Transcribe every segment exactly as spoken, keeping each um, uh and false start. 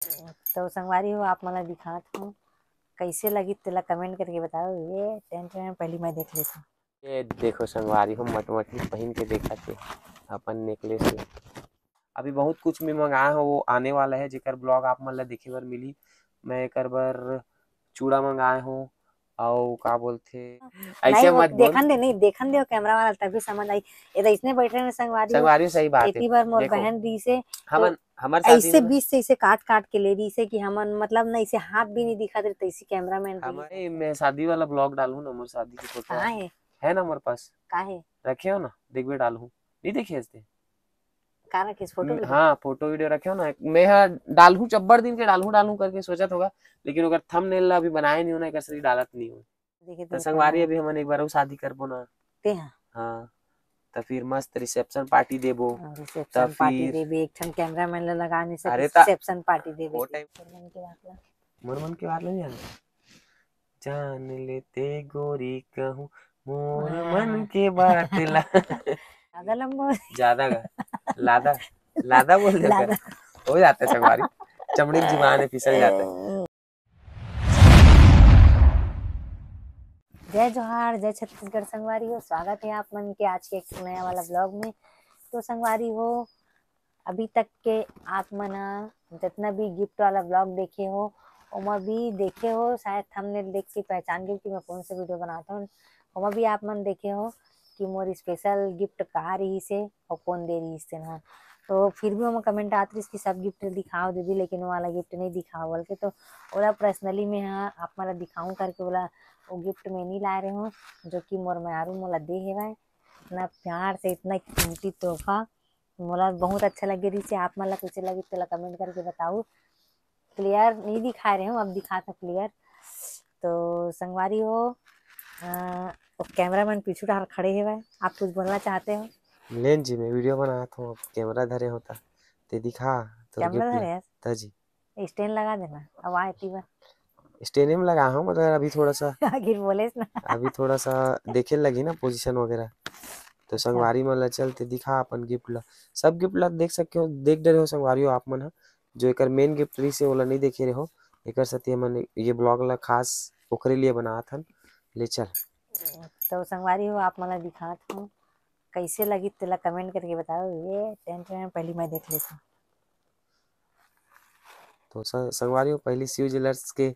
तो संगवारी हो, आप मन ला दिखात हूँ, कैसे लगी तेला comment करके बताओ। ये टेंट वेंट पहली मैं देख लेता हूँ। ये देखो संगवारी हो, मटमटरी पहन के देखा थे अपन नेकलेस में। अभी बहुत कुछ मैं मंगाए हूँ, वो आने वाला है, जेकर ब्लॉग आप मन ला देखे बर मिली। मैं एकर बर चूड़ा मंगाए हूँ, अउ का बोलथे, ऐसे नहीं, वो मत बोल। देखन दे, नहीं, देखन दे, वो कैमरा वाला तभी समझ आई। ये तो इसने बैठ रहे हैं संगवारी हो। संगवारी हो, सही बात है। एती बार मोर देखो, बहन दी से, हमन, तो हमर शादी ऐसे में बीच से इसे काट काट के ले दी से कि हमन, मतलब ना, इसे हाथ भी नहीं दिखा दे, तो इसी कैमरामैन भी। हमारे, मैं शादी वाला ब्लॉग डालूँ ना, मोर शादी की फोटो कहाँ है? है ना मोर पास। कहाँ है? रखे हो ना, देखबे, डालूँ। नहीं देखे हस्ते? का रखिस फोटो हम्म, वीडियो? हाँ, फोटो वीडियो रखे हो ना, मैं हा डालहूँ, चब्बड़ दिन के डालहूँ, डालहूँ करके सोचत होगा, लेकिन ओकर थंबनेल ला अभी बनाए नहीं हो ना, एकर सरी डालत नहीं हो। देखे तो तो संगवारी, अभी हमन एक बार अउ शादी करबो ना। ते हाँ। हाँ, तो फिर मस्त रिसेप्शन पार्टी देबो। हाँ, रिसेप्शन त पार्टी फिर देबे, एक ठन कैमरामैन ला लगा नहीं सके, अरे त रिसेप्शन पार्टी देबे। वो टाइम मोर मन के बात ला। मोर मन के बात ला नहीं जाने। जान लेते गोरी कहूँ मोर हाँ। मन के बात ला। ज्यादा लंबा हो ज्यादा गा। लादा, लादा बोल दे लादा। कर। हो जाता है संगवारी। चमड़ी की जुबान है, फिसल जाता है। जय जोहार, जय छत्तीसगढ़ संगवारी हो, स्वागत है आप मन के आज के एक नया वाला ब्लॉग में। तो संगवारी हो, अभी तक के आप मन ह जितना भी गिफ्ट वाला ब्लॉग देखे हो, ओमा भी देखे हो, शायद थंबनेल देख के पहचान गए कि मैं कौन सा वीडियो बनाता हूँ। ओमा भी आप मन देखे हो कि मोर स्पेशल गिफ्ट का रहिस हे अउ कौन दे रहिस तेन ह। तो फिर भी ओमा कमेंट आत रहिस कि सब गिफ्ट दिखाओ दीदी, लेकिन वो वाला गिफ्ट नहीं दिखाओ बोल के। तो ओला पर्सनली मैं ह आप मन ला दिखाऊं करके ओला वो गिफ्ट में नहीं लाए रहे हूँ, जो कि मोर मेहरारू मोला दे हेवय। इतना प्यार से, इतना कीमती तोहफा, मोला बहुत अच्छा लगे रहिस हे। आप मन ला कइसे लगिस तेला कमेंट करके बताऊ। क्लियर नहीं दिखाए रहे हूँ, अब दिखात हूँ क्लियर। तो संगवारी हो, अ, वो कैमरामैन पीछू डहार खड़े हेवय, आप कुछ बोलना चाहते हो? लेन जी, मैं वीडियो बनात हूँ, अब कैमरा धरे होता ते दिखा तोर कैमरा गिफ्ट ला। धरे हस? त जी। स्टैंड लगा देना, अब आए ती बार। स्टैंड में लगा हूँ, मगर अभी थोड़ा सा आखिर बोलेस ना। अभी थोड़ा सा देखे लगी ना पोजीशन वगैरह, तो अच्छा। संगवारी मन ला चल ते दिखा अपन गिफ्ट ला। सब गिफ्ट ला देख सकते हो, देख डरे हो संगवारी हो आप मन ह। जो एकर मेन गिफ्ट रहिस हे, ओला नहीं देखे रहे हो, एकर सेती हमन ये ब्लॉग ला खास ओकरे लिए बनात हन। ले चल। तो संगवारी हो, आप मन ला दिखात हूँ, कैसे लगी तेला कमेंट करके बताओ। ये टेंट वेंट पहली मैं देख लेता हूँ। तो स-, संगवारी हो, पहली शिव ज्वेलर्स के,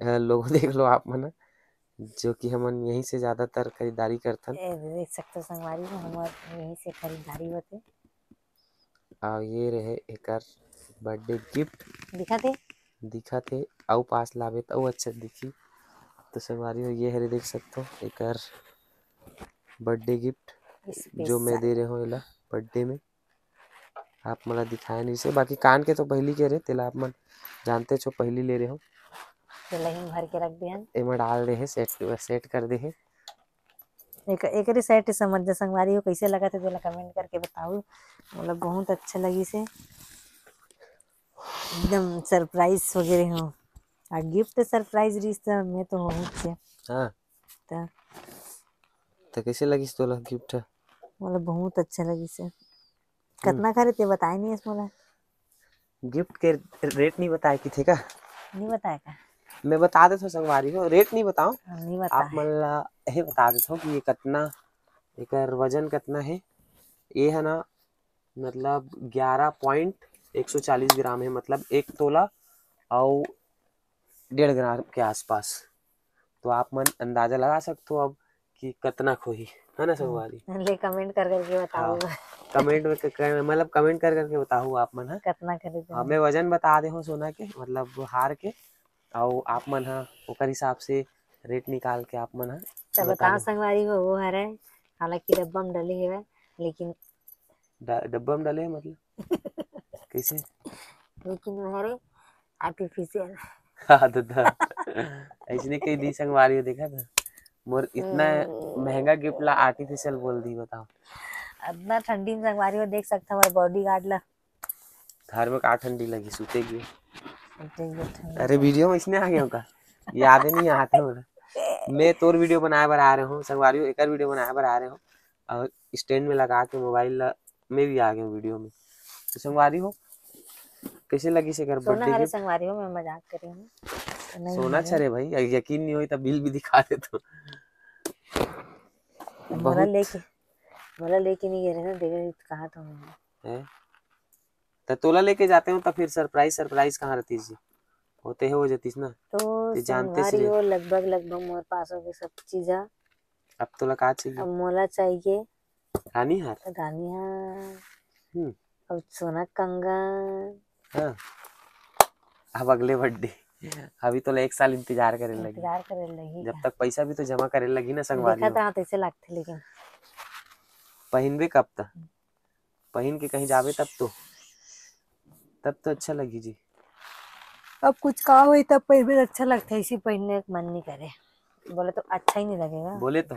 अ, लोगो देख लो आप मन, जो कि हमन यहीं से ज्यादातर खरीदारी करथन। ए, देख सकते हो संगवारी हो, हमर यहीं से खरीदारी होथे। अउ ये रहे एकर बर्थडे गिफ्ट। दिखत हे? दिखत हे, अउ पास लाबे त अउ अच्छा दिखी। तो संगवारी हो, ये हरे देख सकथो एकर बर्थडे गिफ्ट, जो मैं स्पेशल। दे रहे हो एला बर्थडे में। आप मन ला दिखाए नहीं से, बाकी कान के तो पहली के रहे, तेला आप मन जानते छो, पहली ले रहे हो। तेला ही भर के रख दिहन। एमा डाल रहे, सेट, सेट कर दे हे। एक, एकरे सेट समझ जा संगवारी हो, कैसे लगा थे तेला कमेंट करके बताओ। मतलब बहुत अच्छा लगी से, एकदम सरप्राइज वगैरह हो। आ गिफ्ट सरप्राइज रहिस त मैं तो होहूँ से। हाँ। त तो कैसे लगिस तोला गिफ्ट? मतलब बहुत अच्छा लगिस हे। हम्म। कतना खरे ते बताए नहीं हस मोला। गिफ्ट के रेट नहीं बताए कि थे का? नहीं बताए का? मैं बता देथो संगवारी हो, रेट नहीं बताओ। हाँ, नहीं बताए। आप मन ला ये बता देथो कि ये कतना, एकर वजन कतना है। ये है ना, मतलब ग्यारह पॉइंट एक सौ चालीस ग्राम है, मतलब एक तोला अउ डेढ़ ग्राम के आसपास। तो आप मन अंदाजा लगा सकते हो अब कि कतना खोही, है ना संगवारी? ले कमेंट कर करके बताओ। हाँ, कमेंट में क-, क-, मतलब कमेंट कर करके बताओ आप मन, हाँ? कतना खरीदे हाँ, हो? मैं वजन बता दे हूँ सोना के, मतलब हार के, अउ आप मन हा ओकर हिसाब से रेट निकाल के आप मन हा तो बता बताओ दो। संगवारी हो, वो हरे, हालांकि डब्बा में डले हेवय, लेकिन ड-, डब्बा में डले हे मतलब? कैसे? लेकिन वो हरे आर्टिफिशियल। हाँ, दादा। ऐसने कही दी संगवारी हो, देखा था? मोर इतना हम्म। महंगा गिफ्ट ला आर्टिफिशियल बोल दी, बताओ। इतना ठंडी में संगवारी हो, देख सकता हमारे बॉडीगार्ड ला। घर में का ठंडी लगी, सूते गियो। सूते गियो ठंडी अरे, लगी। वीडियो में इसने आ गया का? याद ही नहीं आते हो। मैं तोर वीडियो बनाए बर आ रहे हूँ, संगवारी हो, एकर वीडियो बनाए बर आ रहे हूँ। और स्टैंड में लगा के मोबाइल ला, मैं भी आ गया हूँ वीडियो में। तो संगवारी हो, कैसे लगिस एकर सोना birthday हरे gift? संगवारी हो, मैं मजाक करे हूँ। तो नहीं सोना हरे। अच्छा रे भाई, अगर यकीन नहीं होई त बिल भी दिखा दे तो। मोला बहुत लेके, मोला लेके नहीं गे रहे ना, देखे तो कहा तो मैं। हैं? त तोला लेके जाते हो त फिर surprise, surprise कहाँ रहतीस जी? होते हो जतीस ना। तो ते जानते संगवारी से। हो, लगभग, लगभग मोर पास हो गए सब चीजा। अब तोला का चाहिए? अब मोला चाहिए रानी हार। रानी हार। हम्म। अब सोना कंगन। हाँ। अब अगले birthday। अभी तोला एक साल इंतजार करे लगी। इंतजार करे लगी जब का? तक पैसा भी तो जमा करे लगी ना संगवारी देखत हो। रहा तैसे लागथे लेकिन। पहिनबे कब तक? हम्म। पहिन के कहीं जाबे तब तो, तब तो अच्छा लगी जी। अब कुछ का होई तब पहिनबे अच्छा लगथे, इसी पहिनने के मन नहीं करे। बोले तो अच्छा ही नहीं लगेगा। बोले तो।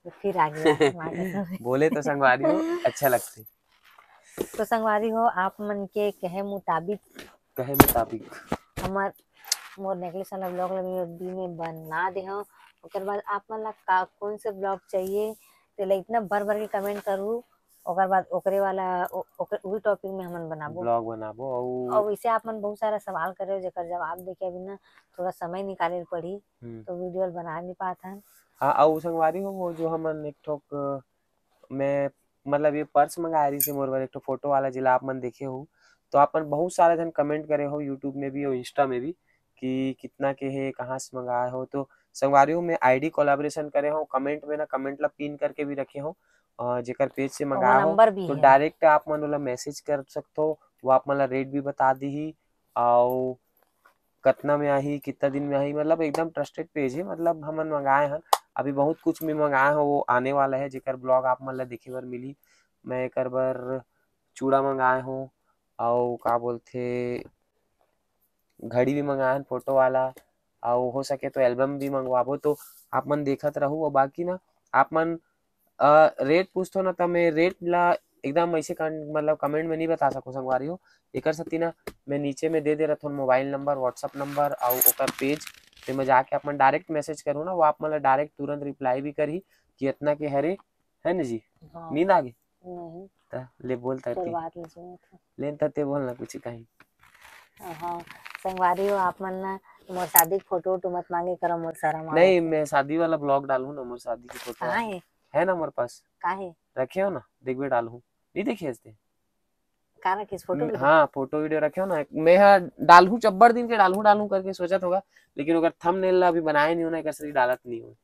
तो फिर आ गया माँ कसम। बोले तो संगवारी हो, अच्छा लगथे। तो संगवारी हो, आप मन के कहे मुताबिक कहे मुताबिक। हमर, मोर necklace वाला vlog ला मैं अभी मैं बना दे हूँ। ओकर बाद आप मन ला का, कौन से vlog चाहिए, तेला इतना भर भर के comment करू, ओकर बाद ओकरे वाला, ओ-, ओकर, उही topic में हमन बनाबो। Vlog बनाबो अउ अउ इसे आप मन बहुत सारा सवाल करे हो, जेकर जवाब देके अभी ना थोड़ा समय निकाले ल पड़ी, हम्म। तो video ल बना नहीं पात हन। हाँ, अउ संगवारी हो, वो जो हमन एक ठोक, मैं, मतलब, ये purse मंगाए रहिस हे मोर बर, एक ठो photo वाला, जेला आप मन देखे हो। तो आप मन बहुत सारा झन comment करे हो YouTube में भी और Insta में भी कि कितना के हे, कहाँ से मंगाए हो। तो संगवारी हो, मैं ID collaboration करे हो, comment में ना, comment ला pin करके भी रखे हो, अ, जेकर page से ओमा मंगाए हो, number भी तो हे। Direct आप मन ओला message कर सकथो, वो आप मन ला rate भी बता दीही, अउ कतना में आही, कितना दिन में आही, मतलब एकदम trusted page हे। मतलब हमन मंगाए हन, अभी बहुत कुछ मैं मंगाए हव, वो आने वाला हे, जेकर vlog आप मन ला देखे बर मिली। मैं एकर बर चूड़ा मंगाए हव, अउ का बोलथे, घड़ी भी मंगाए हन photo वाला, अउ हो सके तो album भी मंगवाबो। तो आप मन देखत रहू, अउ बाकी ना आप मन अ, rate पूछथो ना, त मैं rate ला एकदम ऐसे कन-, मतलब comment में नहीं बता सकूं संगवारी हो। एकर सेती ना मैं नीचे में दे दे रहथों mobile number, WhatsApp number अउ ओकर page, तेमा जाके आप मन direct message करो ना, वो आप मन ला direct तुरंत reply भी करही कि इतना के हरे, है ना जी? हाँ। नींद आ गे? नहीं। त ले बोल त तोर ती। बात नहीं सुनत हूँ। ले न त ते बोल ना कुछ कहीं। हाँ, संगवारी हो, आप मन ना मोर शादी के photo वोटो मत मांगे करो, मोर शरम आवत नहीं, हे। मैं शादी वाला vlog डालूं ना, मोर शादी के photo कहाँ हे? है ना मोर पास। का हे? रखे हो ना, देखबे डालूं। नहीं देखे हस ते? का रखिस photo न-, video? हाँ, photo video रखे हो ना। मैं हा डालूं, चब्बड़ दिन के डालूं, डालूं करके सोचत होगा, लेकिन ओकर thumbnail ला अभी बनाए नहीं होना, एकर से डालत नहीं हो।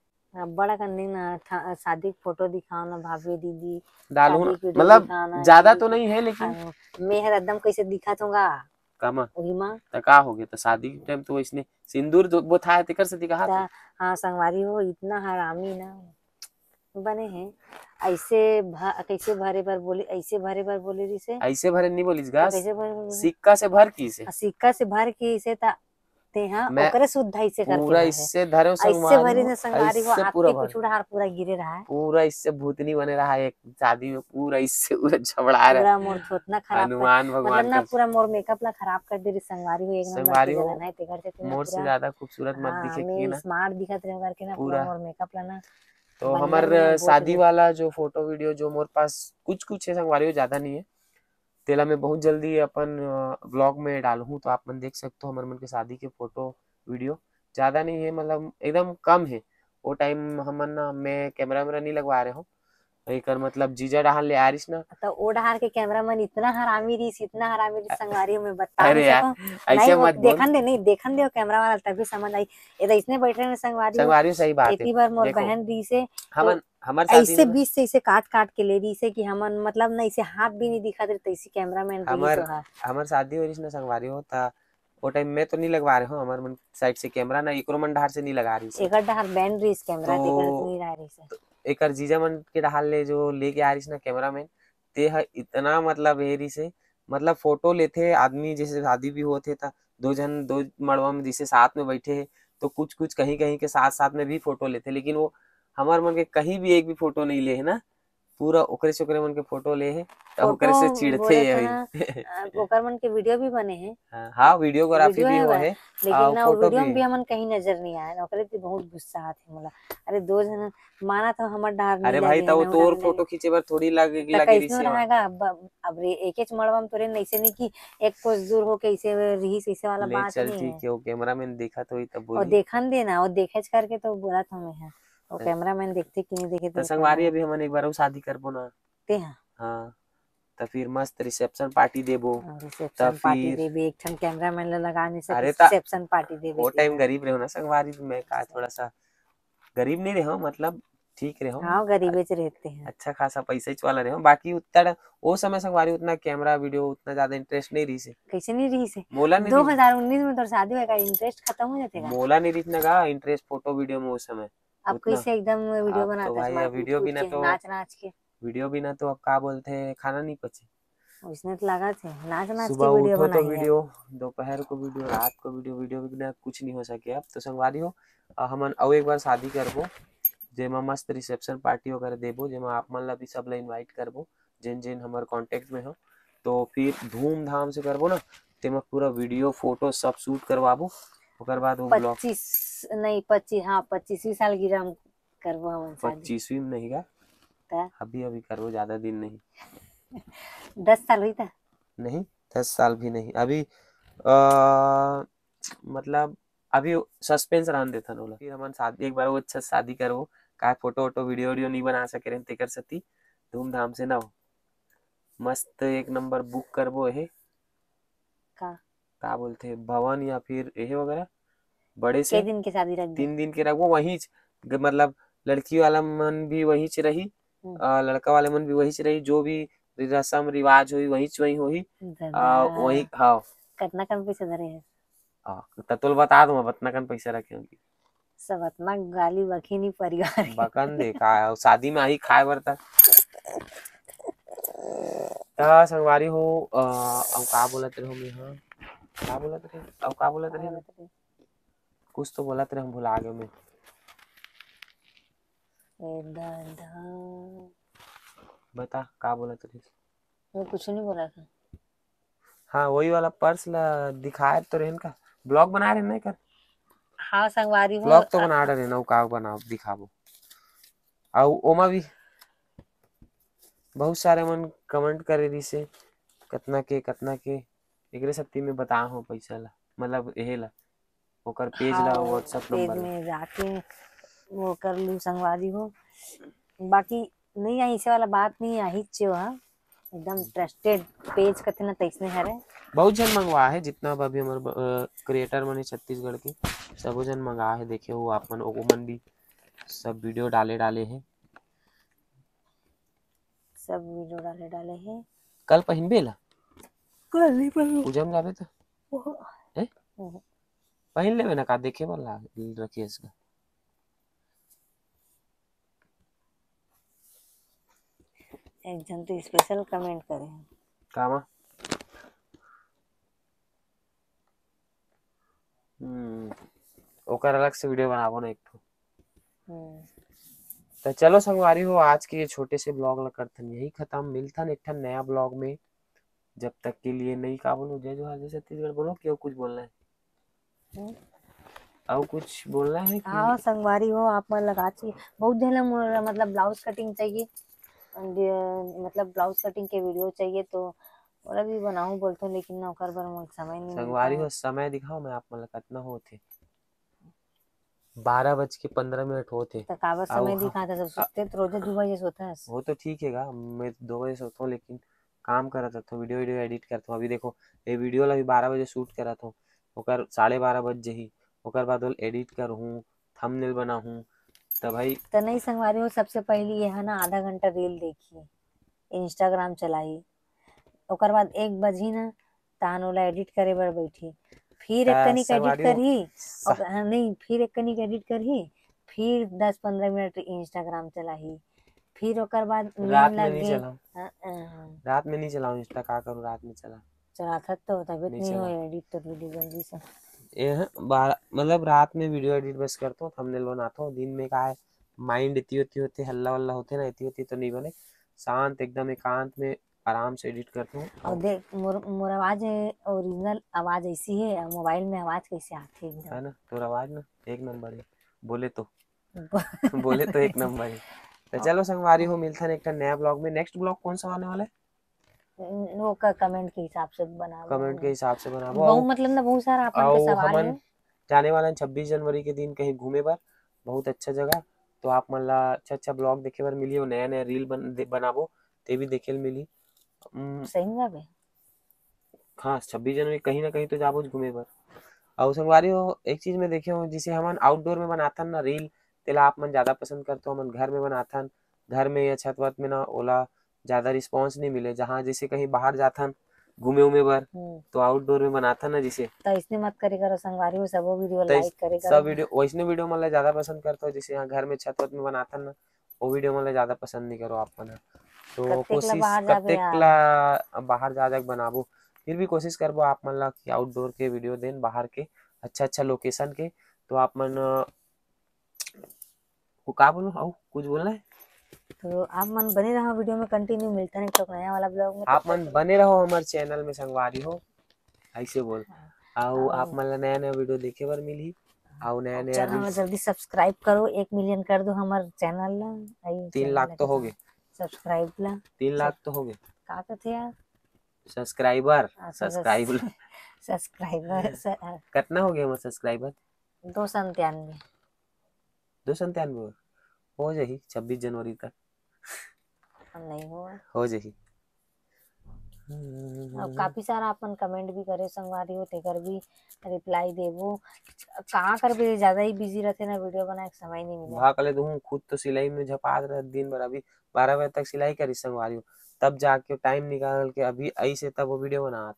अब्बड़ अकन दिन, अ, था-, शादी के photo दिखाओ ना भाभी दीदी, डालूं शादी ना, के video मतलब, दिखाओ ना, ज्यादा शादी तो के नहीं है, लेकिन अ, मैं हर एकदम कैसे दिखत होगा? कामा? वही माँ। त का हो गया? त शादी के time तो वैसने सिंदूर जो बोथाए, तेकर से दिखात त, है। हाँ, संगवारी हो, इतना हरामी ना बने हैं। ऐसे भ-, कैसे भरे बर बोली, ऐसे भरे बर बोली रही से। ऐसे भरे नहीं बोलिस त गा, कैसे भरे बर बोली? सिक्का से भर की से। आ, सिक्का से भर की से त तेहा मैं ओकरे सुद्धा ऐसे करके पूरा भरे। इससे धरे हो ऐसे संगवारी भरी हो, ने संगवारी हो, ऐसे आपके पूरा भर। कुछ उड़ार पूरा गिरे रहा है। पूरा इससे भूतनी बने रहा है एक शादी में, पूरा इससे पूरा झबड़ा रहा है। पूरा मोर थोतना खराब कर, हनुमान भगवान मतलब ना, का। पूरा मोर makeup ला खराब कर दे रही संगवारी हो, एक नंबर संगवारी के हो, जलन है, तेकर से ना मोर से पूरा, ज्यादा खूबसूरत मत हाँ, दिखे मैं कि ना। Smart दिखत रहे करके ना, पूरा पूरा। मोर makeup ला ना तो बंधन हमर में बोत शादी गए। वाला जो photo video जो मोर पास कुछ कुछ है संगवारी हो, ज्यादा नहीं है, तेला मैं बहुत जल्दी अपन, अ, vlog में डालहूँ, तो आप मन देख सकते हो हमर मन के शादी के photo video। ज्यादा नहीं है, मतलब एकदम कम है। वो time हमन ना, मैं camera वैमरा नहीं लगवा रहे हो, एकर मतलब जीजा डहार ले आ रहिस ना। तो ओ डहार के cameraman इतना हरामी रहिस, इतना हरामी रहिस, संगवारी में बता अरे नहीं यार, सकूं। ऐसे नहीं, वो मत बोल। देखन दे, नहीं, देखन दे, वो camera वाला तभी समझ आई। ये तो इसने बैठ रहे हैं संगवारी। संगवारी, सही बात है। एती बार मोर देखो, बहन रहिस है, हमन तो हमर शादी ऐसे में बीच से इसे काट काट के ले रही से कि हमन, मतलब ना, इसे हाथ भी नहीं दिखा देते, इसी cameraman रही हमर, तो है। हमर शादी हो रही ना संगवारी हो, ता वो time मैं तो नहीं लगवा रहे हो, हमर मन side से camera ना, एकरो मन डहार से नहीं लगा रही से। एकर डहार ban रही से camera, तो तेकर नहीं रह रही से। तो एकर जीजा मन के डहार ले जो लेके आ रही से ना cameraman, ते ह इतना मतलब ए रही से, मतलब photo लेथे आदमी, जैसे शादी भी होत हे, ता दो झन, दो मड़वा में जैसे साथ में बैठे हे, तो कुछ-कुछ कहीं-कहीं के साथ-साथ में भी photo लेथे, लेकिन वो हमर मन के कहीं भी एक भी photo नहीं ले हे ना, पूरा ओकरे से ओकरे मन के फोटो ले हे, त ओकरे से फोटो चिढ़थे बोलत ये हे अभी। ना, अ, ओकर मन के वीडियो भी बने हे। हाँ, हाँ, वीडियोग्राफी वीडियो भी हे हुआ बा, हे, लेकिन अउ ना, वो फोटो वीडियो भी में भी हे। हमन कहीं नजर नहीं आए ना, ओकरे से बहुत गुस्सा आथे मोला। अरे, दो झन माना तो हमर डार नहीं अरे भाई, लगे त वो ना, तोर उड़ाने फोटो लगे। खींचे बर थोड़ी लगे, त लगे कैसनो रहिस हे वहाँ। रहेगा, अब, अब रे, एकेच मड़वा में तोरे नइसे नहीं कि एक कोस दूर हो के ऐसे रहिस, ऐसे वाला ले बात चल, नहीं ठीक है। हे, वो कैमरामैन देखा तो ही तब और बोली। देखन दे ना, वो देखेच करके तो बोला था मैं, हाँ। वो अच्छा। कैमरामैन देखथे कि नहीं देखे, त तो संगवारी, अभी हमन एक बार अउ शादी करबो ना। ते हाँ। हाँ, त फिर मस्त रिसेप्शन पार्टी देबो। हाँ, रिसेप्शन त पार्टी फिर देबे, एक ठन कैमरामैन ला लगा नहीं सके, अरे त रिसेप्शन पार्टी देबे वो ते टाइम हाँ। गरीब रहो ना संगवारी, मैं का अच्छा। थोड़ा सा गरीब नहीं रहो, मतलब ठीक रहो। हाँ, गरीबेच रहते हैं। अच्छा खासा पैसा वाला रहो, बाकी उतना वो समय संगवारी उतना कैमरा वीडियो उतना ज्यादा इंटरेस्ट नहीं रहिस हे। कैसे नहीं रहिस हे? मोला नहीं दो हज़ार उन्नीस में तोर शादी होय का, इंटरेस्ट खत्म हो जाथे का? मोला नहीं रहिस ना का इंटरेस्ट फोटो वीडियो में उस समय। अब उतना। कैसे एकदम वीडियो अब तो बनाता भाई, है, अब वीडियो बिना तो नाच नाच के। वीडियो बिना तो अब का बोलथे, खाना नहीं पचे। उसने तो लगा थे, नाच नाच के सुबह वीडियो उठो तो बनाई है। वीडियो, दोपहर को वीडियो, रात को वीडियो, वीडियो बिना कुछ नहीं हो सके। अब तो संगवारी हो, अ, हमन अउ एक बार शादी करबो, जेमा मस्त रिसेप्शन पार्टी वगैरह देबो, जेमा आप मन ला भी सब ला इनवाइट करबो, जेन जेन हमर कॉन्टैक्ट में हो। तो फिर धूमधाम से करबो ना, तेमा पूरा वीडियो, फोटो सब शूट करवाबो। ओकर बाद वो ब्लॉग पच्चीस, नहीं, पच्चीस, हाँ, पच्चीसवीं सालगिरह हम करबो हमन शादी। पच्चीसवीं में नहीं का? का? अभी, अभी करबो, ज्यादा दिन नहीं। दस साल हुई था? नहीं, दस साल भी नहीं। अभी, अ, मतलब, अभी सस्पेंस रहन देथन ओला। फिर हमन शादी, एक बार वो अच्छा शादी करबो, का फोटो वोटो, वीडियो वीडियो नहीं बना सके रहन, तेकर सेती धूमधाम से ना हो। मस्त एक नंबर बुक करबो हे। का? का बोलथे, भवन या फिर एहे वगैरह बड़े के से दिन के शादी रख दे? तीन दिन के रखबो, वहींच ग-, मतलब लड़की वाला मन भी वहींच रही, हम्म। अ, लड़का वाले मन भी वहींच रही, जो भी रसम रिवाज होही वहींच वही होही। दादा, अ, वही, हाँ। कतना कन पैसा धरे है? अ, त तोल बता दूं, अब अतना कन पैसा रखे होंगे। सब अतना गाली बखी नहीं परिवार के। बकन दे का, अउ शादी में आही खाए बर त। त संगवारी हो, अ, अउ का बोलत रहे मैं, हाँ? का बोलत रहे? अउ का बोलत रहे? बोलत रहे। कुछ तो बोलत रहे, हम भुला गए मैं। ए दादा। बता, का बोलत रहे? मैं कुछ नहीं बोला था। हाँ, वही वाला पर्स ला दिखाए तो रहन का, ब्लॉग बना रहे ना कर। हाँ, संगवारी हो, ब्लॉग तो अ, बना रहे ना, का बनाओ, दिखाबो। अउ ओमा भी बहुत सारे मन कमेंट करे रिसे, कतना के, कतना के, एकरे सेती में बता हो पैसा ला, मतलब एहे ला, ओकर पेज ला, हाँ, WhatsApp पेज नंबर ला। में जाके वो कर लू संगवारी हो। बाकी नहीं आई, ऐसे वाला बात नहीं आई, चे हा एकदम ट्रस्टेड पेज कथे ना, तैसने हरे। बहुत झन मंगवा है, जितना भी अभी हमर ब-, अ, क्रिएटर मन हे छत्तीसगढ़ के, सबो झन मंगा है। देखे हो आप मन, ओमन भी सब वीडियो डाले, डाले हैं। सब वीडियो डाले, डाले हैं। कल पहिनबे ला? कल नहीं पहिनूं। पूजा में जाबे तो? ओहो। हैं? ओहो। पहिन लेबे ना, का देखे बर ला रखिए इसका। एक झन तो स्पेशल कमेंट करे हे। कामा? हम्म, ओकर अलग से वीडियो बनाबो ना एक ठो। हम्म। तो चलो संगवारी हो, आज के ये छोटे से ब्लॉग ला करथन यही खत्म। मिलथन एक ठन नया ब्लॉग में। जब तक के लिए नहीं, का बोलो, जय जोहार, जय छत्तीसगढ़ बोलो, कि अउ कुछ बोलना है? हम्म। अउ कुछ बोलना है कि हाँ, संगवारी हो, आप मन लगा चाहिए, बहुत झन ला मोर, मतलब, ब्लाउज कटिंग चाहिए, and, अ, मतलब, ब्लाउज कटिंग के वीडियो चाहिए, तो ओला भी बनाऊं बोलथों, लेकिन ना, ओकर बर मोर समय नहीं मिल संगवारी पाए। हो, समय दिखाओ, मैं आप मन ला कतना होथे। बारह बज के पन्द्रह मिनट होत हे। त काबर अउ समय ह-, दिखात हस? अ, सुतते त रोजे दू बजे सोत हस। वो तो ठीक हे गा, मैं दो बजे सोत हूँ, लेकिन काम करत रहत हूँ, वीडियो, वीडियो एडिट करत हूँ। अभी देखो, ये वीडियो ला भी बारह बजे शूट करत हूँ, ओकर साढ़े बारह बज जही, ओकर बाद ओला एडिट करहूँ, थंबनेल बनाहूँ, त भाई त नहीं संगवारी हो, सबसे पहली ये है ना, आधा घंटा रील देखी, Instagram चलाई, ओकर बाद एक बजही ना, तहान ओला एडिट करे बर बैठी, फिर एक त कनिक एडिट संगवारी हो, करही, सा- ओक-, हाँ, नहीं, फिर एक कनिक एडिट करही, फिर दस पन्द्रह मिनट Instagram चलाही, फिर ओकर बाद रात नींद में लग नहीं गे। चलाऊं। हाँ, हाँ। रात में नहीं चलाऊं Insta, का करूं रात में चला? चलाथस तो तबीयत नहीं नहीं चला। होय, एडिट तो वीडियो जल्दी से। ए, हाँ, बारह, मतलब रात में वीडियो एडिट बस करता हूँ, थंबनेल बनाता हूँ, दिन में का है, माइंड इतनी होती होती, हल्ला वल्ला होते ना, इतनी होती तो नहीं बने। शांत, एकदम एकांत में आराम से एडिट करथों। अउ देख, मोर मोर आवाज हे, ओरिजिनल आवाज ऐसी हे, अउ मोबाइल में आवाज कैसे आथे एकदम। है ना, तोर आवाज ना एक नंबर हे, बोले तो बोले तो एक नंबर हे। तो हाँ। चलो संगवारी हो, मिलथन एक ठन नया ब्लॉग में। नेक्स्ट ब्लॉग कौन सा आने वाला है? वो का कमेंट के हिसाब से बनाबो। कमेंट के हिसाब से बनाबो। बहुत, मतलब ना, बहुत सारा अपन के अउ सवाल हमन हे। जाने वाला हन छब्बीस जनवरी के दिन कहीं घूमे बर, बहुत अच्छा जगह। तो आप मन ला अच्छा अच्छा ब्लॉग देखे बर मिली, अउ नया नया रील बन दे, बनाबो, ते भी देखे ल मिली। उम, सही में जाबे? हाँ, छब्बीस जनवरी कहीं ना कहीं तो जाबो घूमे बर। अउ संगवारी हो, एक चीज मैं देखे हूँ, जिसे हमन आउटडोर में बनाथन ना रील, तेला आप मन ज्यादा पसंद करथो, हमन घर में बनाथन, घर में या छत वत में ना, ओला ज्यादा रिस्पॉन्स नहीं मिले। जहाँ जैसे कहीं बाहर जाथन घूमे उमे बर, हम्म। तो आउटडोर में बनाथन ना, जैसे तो इसने मत करे करो संगवारी हो, सबो वीडियो तो इस- लाइक करे सब करो। वीडियो, वैसने वीडियो मन ला ज्यादा पसंद करथो, जैसे यहाँ घर में छत वत में बनाथन ना, वो वीडियो मन ला ज्यादा पसंद नहीं करो आप मन ह। तो कतेक ला कोशिश, बाहर जाबे कतेक यार। ला बाहर जा जाके बनाबो, फिर भी कोशिश करबो आप मन ला कि आउटडोर के वीडियो देन, बाहर के अच्छा अच्छा लोकेशन के। तो आप मन, अ, वो का बोलो, अउ कुछ बोलना है? तो आप मन बने रहो वीडियो में, कंटिन्यू मिलता है एक ठो नया वाला ब्लॉग में। आप तब मन तक बने रहो हमारे चैनल में संगवारी हो, ऐसे बोल। हाँ। अउ अउ आप मन ला नया नया वीडियो देखे बर मिलही, अउ नया अउ नया चैनल ला रील्स। जल्दी सब्सक्राइब करो, एक मिलियन कर दो हमारे चैनल ला। आई तीन चैनल लाख ला तो के हो साथ गए। सब्सक्राइब ला। तीन लाख सब तो हो गए। का कहते यार? सब्सक्राइबर, अच्छा, सब्सक्राइब सब्स-, ला। सब्सक्राइबर, स-, कतना हो गया हमारे सब्सक्राइबर? दो सौ अंठानवे। दो सौ अंठानवे हो जाही छब्बीस जनवरी तक। नहीं हुआ। हो जाही। अब काफी सारा अपन कमेंट भी करे संगवारी हो, तेकर भी रिप्लाई देबो। कहाँ करबे, ज्यादा ही बिजी रहते ना, वीडियो बनाए के समय नहीं मिले। भा कले तो हूँ, खुद तो सिलाई में झपात रहत दिन भर, अभी बारह बजे तक सिलाई करी संगवारी हो, तब जाके टाइम निकाल के अभी ऐसे तब वो वीडियो बनात।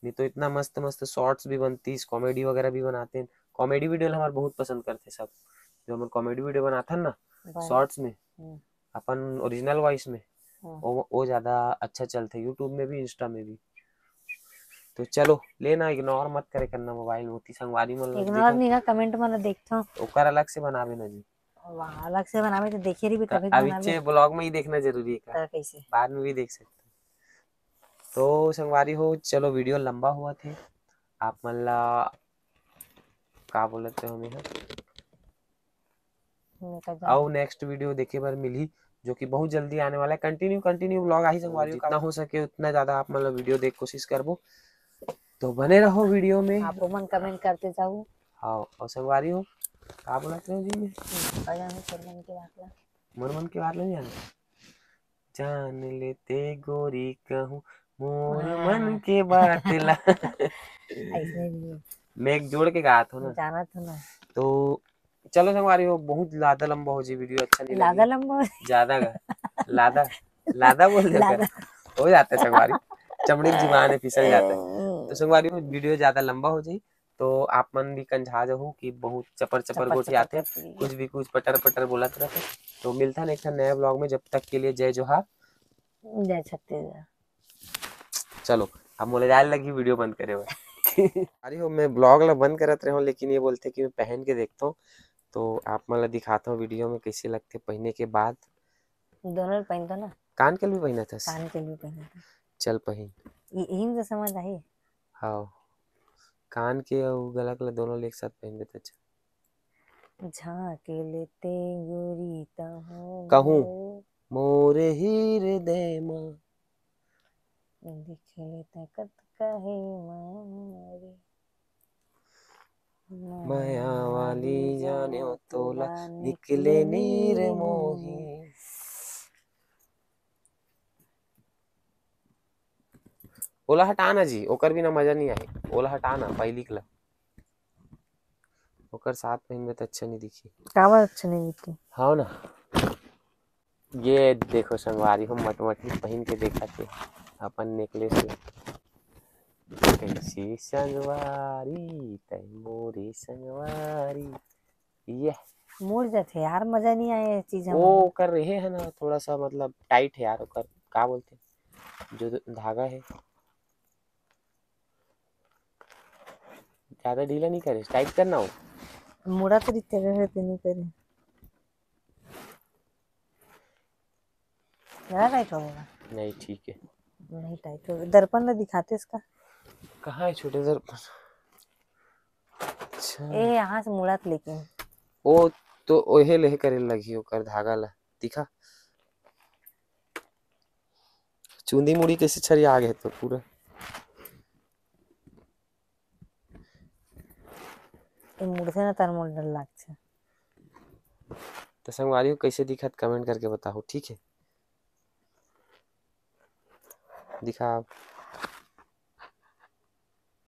नहीं तो इतना मस्त मस्त शॉर्ट्स भी बनतीस, कॉमेडी वगैरह भी बनाते हैं। कॉमेडी वीडियो हमारे बहुत पसंद करते सब, जो हम कॉमेडी वीडियो बनाथन ना बस। शॉर्ट्स में, हम्म। अपन ओरिजिनल वॉइस में, हम्म। वो, वो ज्यादा अच्छा चलते YouTube में भी, इंस्टा में भी। तो चलो लेना, इग्नोर मत करे करना मोबाइल, होती संगवारी मन ला इग्नोर देखो। नहीं का, कमेंट मन देखथो। ओकर अलग से बनावे ना जी। वाह, अलग से बनावे तो देखे रही भी त-, तभी अभी बनावे। चे ब्लॉग में ही देखना जरूरी है का? तो कैसे? बाद में भी देख सकते हो। तो संगवारी हो, चलो वीडियो लंबा हुआ थे, आप मन ला का बोलत रहे हो मेहा? मैं का जान- अउ नेक्स्ट वीडियो देखे बर मिलही, जो कि बहुत जल्दी आने वाला है। कंटिन्यू, कंटिन्यू ब्लॉग आही संगवारी हो। जितना हो सके उतना ज्यादा आप मन ला वीडियो देख कोशिश करबो, तो बने रहो वीडियो में। आप मन कमेंट करते जाओ। हाँ, और संगवारी हो, का बोलत रहे हो जी मैं? हम्म, का जाने तोर मन के बात ला। मोर मन के बात ला नहीं जाने। जान लेते गोरी कहूँ मोर हाँ। मन के बात ला। ऐसे नहीं। मैं एक जोड़ के गात हूँ ना। जानत हूँ ना। तो चलो संगवारी हो, बहुत लादा लंबा हो जी वीडियो, अच्छा नहीं लादा लगी। लंबा हो जी। ज्यादा गा-, लादा, लादा बोल दे लादा। कर। हो जाता है संगवारी, चमड़ी की जुबान है, फिसल जाता है। तो संगवारी हो, वीडियो ज्यादा लंबा हो जाई, तो आप मन भी कंझा जाहू कि बहुत चपर चपर चपर गोठियाथे, चपर गोठियाथे। कुछ भी कुछ पटर पटर बोलत रहते। तो मिलथन एक ठन नया ब्लॉग में, जब तक के लिए जय जोहार। जय छत्तीसगढ़। चलो, अब मोला जाए लगी वीडियो बंद करे बर। अरे हो, मैं ब्लॉग ला बंद करत रहे हूँ, लेकिन ये बोलते कि मैं पहन के देखता हूँ, तो आप मन ला दिखाता हूँ वीडियो में कैसे लगते पहने के बाद। दोनों पहनता ना। कान के भी पहना था? कान के भी पहना था। चल पहन। ये, यही में तो समझ आई। हाँ, कान के अउ गला के ला दोनों ले एक साथ पहन देते। अच्छा। झांके लेते गोरी तहूँ कहूँ मोर। मोर हृदय मा। देखे लेते कत कहे मारे। मया वाली जाने तोला निकले नीर मोही। ओला हटाना जी, ओकर बिना मजा नहीं आए। ओला हटाना, पहली कला। ओकर साथ पहनबे त अच्छा नहीं दिखी। काबर अच्छा नहीं दिखी? हाँ ना। ये देखो संगवारी, हम मटमटी पहन के देखा थे अपन नेकलेस में। कैसी संगवारी, तै मोरी संगवारी। ये मुड़ जाथे यार, मजा नहीं आए ये चीज वो हमन। ओकर रहे है ना, थोड़ा सा मतलब टाइट है यार, ओकर का बोलते, जो धागा है, ज्यादा ढीला नहीं करे, टाइट करना हो। मुड़ा तो रिते रहे ते नहीं करे। ज्यादा टाइट हो गया। नहीं, ठीक है। नहीं टाइट हो गया। दर्पण ला दिखाते इसका। कहाँ है छोटे दर्पण? अच्छा। ए, यहाँ से मुड़त लेकिन। वो तो ओहे लेहे करे लगी ओकर धागा ला। दिखा। चुंदी मुड़ी कैसे छरिया आ गए तो पूरा। ए, मुड़थे ना तार मोर डर लागथे। तो संगवारी हो, कैसे दिखत कमेंट करके बताओ, ठीक है? दिखा आप।